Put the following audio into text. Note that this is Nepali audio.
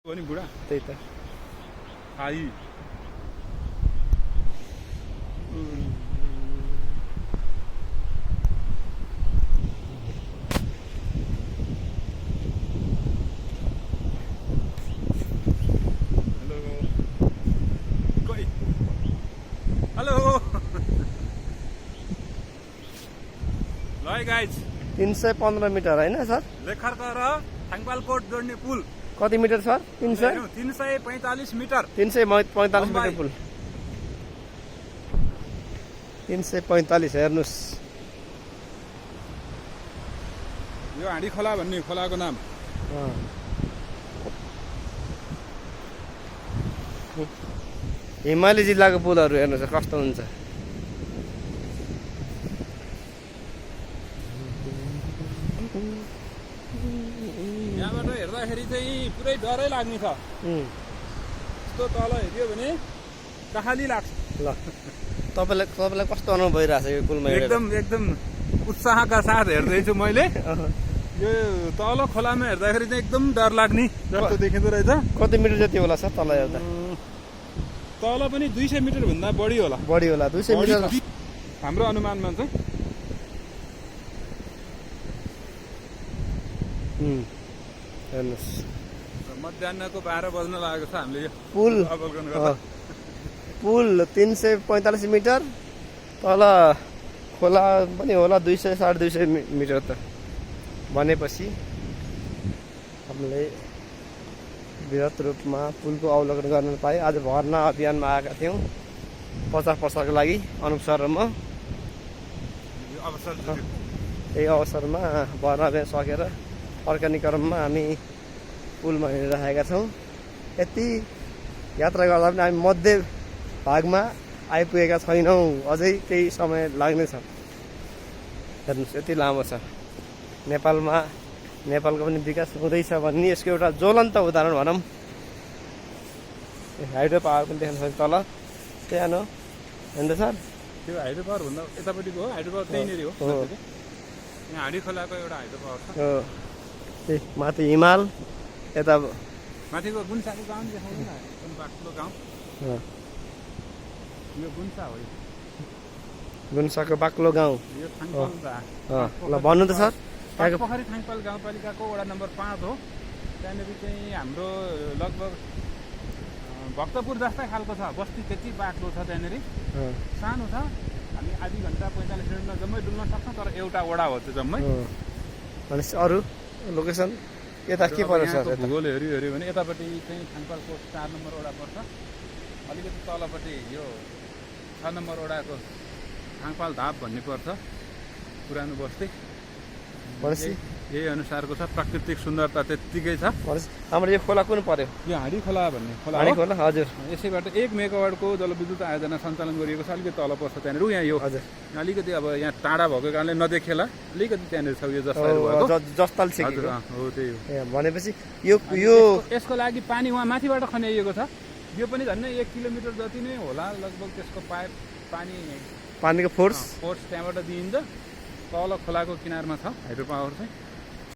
पनि बुढा त्यही त आई हेलो ल गाइज 315 मिटर होइन सर? लेखरका र थाङपालकोट जोड्ने पुल कति मिटर सर? 300 345 मिटर 345 मिटर पुल 345 हेर्नुस्। यो हाँडी खोला भन्ने खोलाको नाम। हिमाली जिल्लाको पुलहरू हेर्नुहोस् कस्तो हुन्छ। यहाँबाट हेर्दाखेरि चाहिँ पुरै डरै लाग्ने छ। यस्तो तल हेऱ्यो भने कहाली लाग्छ। ल तपाईँलाई कस्तो अनुभव भइरहेछ यो पुलमा? एकदम उत्साहका साथ हेर्दैछु मैले। यो तल खोलामा हेर्दाखेरि चाहिँ एकदम डर लाग्ने जस्तो देखिँदो रहेछ। कति मिटर जति होला सर तल हेर्दा? तल पनि 200 मिटर भन्दा बढी होला। 200 मिटर हाम्रो अनुमानमा चाहिँ। हेर्नुहोस् मध्याहको 12 बज्न लागेको छ। हामीले यो पुल 345 मिटर, तल खोला पनि होला 200 250 मिटर त भनेपछि हामीले वृहत रूपमा पुलको अवलोकन गर्न पाएँ। आज भर्ना अभियानमा आएका थियौँ 50 वर्षको लागि अनुप सर र म। यही अवसरमा भर्ना अभियान सकेर फर्कने क्रममा हामी पुलमा हिँडिरहेका छौँ। यति यात्रा गर्दा पनि हामी मध्य भागमा आइपुगेका छैनौँ। अझै केही समय लाग्नेछ। हेर्नुहोस् यति लामो छ। नेपालको पनि विकास हुँदैछ भन्ने यसको एउटा ज्वलन्त उदाहरण भनौँ। हाइड्रो पावर पनि देख्न सक्छ तल सानो होइन सर? त्यो हाइड्रो पावर भन्दा यतापट्टिको हो। हाइड्रो पावर त्यहीँनिर हो। यहाँ हाँडी खोलाको एउटा हाइड्रो पावर छ। माथि हिमाल, यता माथिको गुन्साको गाउँ देखाउनु न। बाक्लो गाउँ यो गुन्सा हो। गुन्साको बाक्लो गाउँ। यो थाङपाल ल भन्नु त सर। पोखरी थाङपाल गाउँपालिकाको वडा नम्बर 5 हो। त्यहाँनिर चाहिँ हाम्रो लगभग भक्तपुर जस्तै खालको छ बस्ती। त्यति बाक्लो छ त्यहाँनिर। सानो छ। हामी आधी घन्टा 45 मिनटमा जम्मै डुल्न सक्छौँ। तर एउटा वडा हो त्यो जम्मै। भनेपछि अरू लोकेसन यता के पर्छ सर? भूगोल हेऱ्यो भने यतापट्टि चाहिँ थाङपालको 4 नम्बर वडा पर्छ। अलिकति तलपट्टि यो 6 नम्बर वडाको थाङपाल धाप भन्ने पर्छ। पुरानो बस्ती भनेपछि यही अनुसारको छ। प्राकृतिक सुन्दरता त्यत्तिकै छ। हाम्रो यो खोला कुन पर्यो? यो हाँडी खोला भन्ने खोला हो। हाँडी खोला हजुर। यसैबाट 1 मेगावाटको जलविद्युत आयोजना सञ्चालन गरिएको छ। अलिकति तल पर्छ त्यहाँनिर। यहाँ यो हजुर अलिकति अब यहाँ टाढा भएको कारणले नदेखेला। अलिकति त्यहाँनिर छ यो जस्तै भएको जस्तल छिकेको हो। त्यही हो। भनेपछि यो यसको लागि पानी उहाँ माथिबाट खन्याइएको छ। यो पनि झन्डै 1 किलोमिटर जति नै होला लगभग। त्यसको पाइप पानीको फोर्स त्यहाँबाट दिइन्छ। तल खोलाको किनारमा छ हाइड्रो पावर चाहिँ।